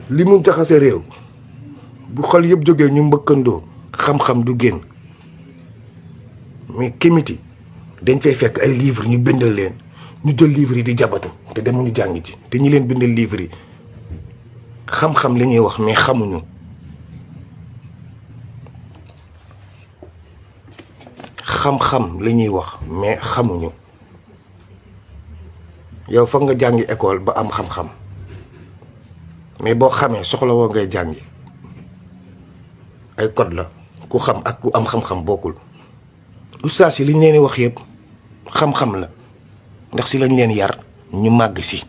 li mu jaxase réew bu xol yëpp jógee ñu mbëkkandoo xam-xam du génn mais comité dañ fay fekk ay livres ñu bindal leen ñu jël livres yi di jabatu te demuñu jàng ci te ñi leen bindal livres yi xam-xam li ñuy wax mais xamuñu xam-xam li ñuy wax mais xamuñu yow foog nga jàngi école ba am xam-xam mais boo xamee soxla woo ngay jàngi ay code la ku xam ak ku am xam-xam bokkul ustaas yi li ñu leen wax yëpp xam-xam la ndax si lañ leen yar ñu màgg si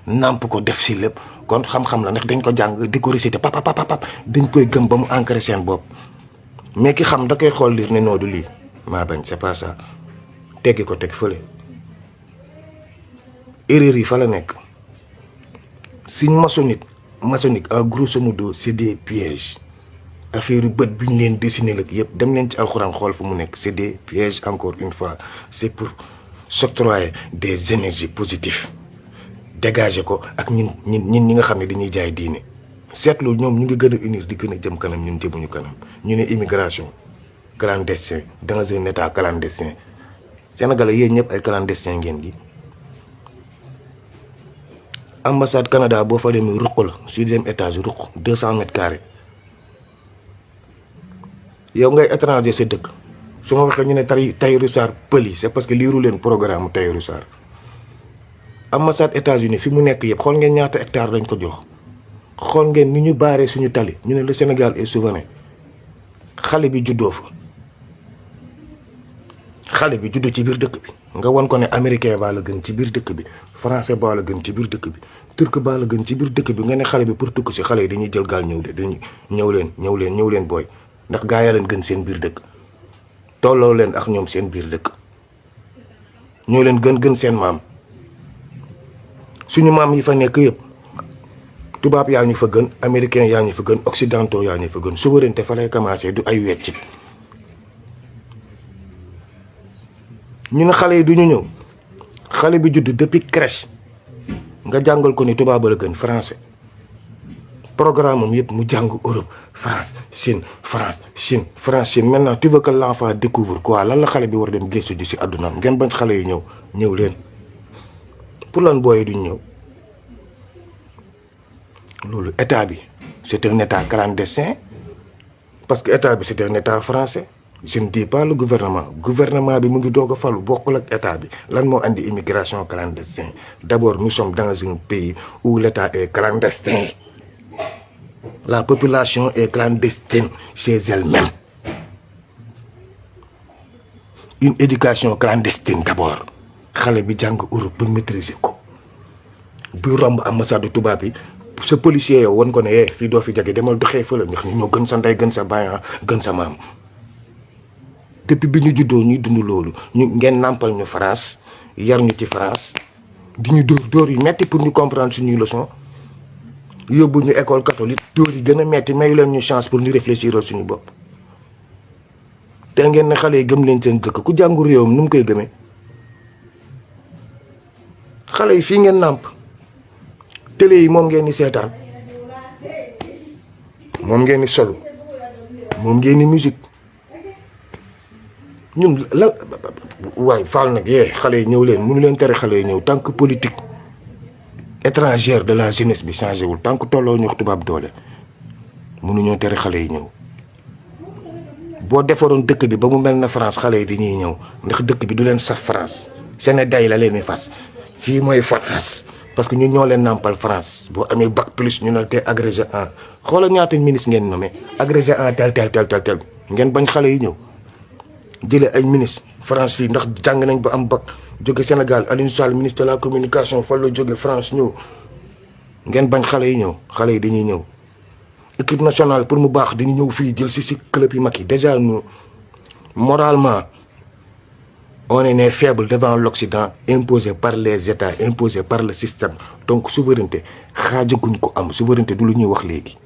nàmp ko def si lépp kon xam-xam la ndax dañ ko jàng di ko réciter pap dañ koy gëm ba mu ancré seen bopp mais ki xam da koy xool liir ne noo du lii maa bañ c'est pas ça teggi ko teg fële erreur yi fa la nekk signe maçonnique en grosso modo c'est des pièges affaire yu bët bi ñu leen dessiné la yëpp dem leen ci alxuraan xool fu mu nekk c'est des pièges encore une fois c'est pour s'octroyer des énergies positives dégager ko ak ñun ñi nga xam ne dañuy jaay diine seetlu ñoom ñu ngi gën a unir di gën a jëm kanam ñun jëmuñu kanam ñu ne immigration clandestin dans un état clandestin sénégalais yéen ñëpp ay clandestin ngeen gi ambassade Canada boo fa demee ruq la 6e étage ruq 200 mètres carrés yow ngay étranger sa dëkk su ma waxee ñu ne Tahirou Sarr pël yi c'est parce que liiru leen programme Tahirou Sarr ambassade États-Unis fi mu nekk yëpp xool ngeen ñaata hectare lañ ko jox xool ngeen ni ñu baaree suñu tali ñu ne le Sénégal est souverain xale bi juddoo fa xale bi juddoo ci biir dëkk bi nga wan ko ne américain baa la gën ci biir dëkk bi français baa la gën ci biir dëkk bi turc baa la gën ci biir dëkk bi nga ne xale bi pour tukk si xale yi dañuy jël gaal ñëw de dañuy ñëw leen booy ndax gaa yaa leen gën seen biir dëkk tolloo leen ak ñoom seen biir dëkk ñoo leen gën seen maam suñu maam yi fa nekk yëpp tubaab yaa ñu fa gën américain yaa ñu fa gën occidentaux yaa ñu fa gën souveraineté fa lay commencé du ay weccit ñu ne xale yi du ñu ñëw xale bi judd depuis crèche nga jàngal ko ni tubaab la gën français programme am yëpp mu jàng Europe France Chine maintenant tu veux que l'enfant découvre quoi lan la xale bi war dem gëstu ji si àddunaam ngeen bañ xale yi ñëw leen pour lan booyee duñ ñëw loolu état bi c'est un état clandestin parce que état bi c'est un état français je ne dis pas le gouvernement bi mu ngi doog a falu bokkul ak état bi lan moo andi immigration clandestine d'abord nous sommes dans un pays où l'état est clandestin la population est clandestine chez elle-même une éducation clandestine d'abord xale bi jàng Europe ba maîtriser ko bu romb ambassade tubaab yi sa policier yow wan ko ne fii doo fi jage demal doxee fële ndax ñu ñoo gën sa ndey gën sa baay gën sa maam depuis bi ñu juddoo ñuy dund loolu ñu ngeen nàmpal ñu France yar ñu ci France di ñu dóor yu metti pour ñu comprendre suñuy leçon yóbbu ñu école catholique dóor yi gën a metti mayu leen ñu chance pour ñu réfléchir suñu bopp te ngeen ne xale yi gëm leen seen dëkk ku jàngu réewam nu mu koy gëmee xale yi fii ngeen nàmp télé yi moom ngeen di seetaan moom ngeen di solu moom ngeen di musique ñun la waaye faal nag xale yi ñëw leen mënu leen tere xale yi ñëw tant que politique étrangère de la jeunesse bi changé wul tant que tolloo ñu wax tubaab doole mënuñoo tere xale yi ñëw boo defaroon dëkk bi ba mu mel na France xale yi dañuy ñëw ndax dëkk bi du leen saf France Sénégal la leen di fas fii mooy France parce que ñun ñoo leen nàmpal France boo amee bac plus ñu ne te agrégé en xoolal ñaata ministre ngeen nommé agrégé en tel ngeen bañ xale yi ñëw jëlee ay ministre France fii ndax jàng nañ ba am bac jóge Sénégal Aliou Sall ministre de la communication fan la jóge France ñëw ngeen bañ xale yi ñëw xale yi dañuy ñëw équipe nationale pour mu baax dañuy ñëw fii jël si club yi mag yi déjà nous moralement on est né faible devant l'Occident imposé par les États imposé par le système donc souveraineté xaajaguñ ko am souveraineté du lu ñuy wax léegi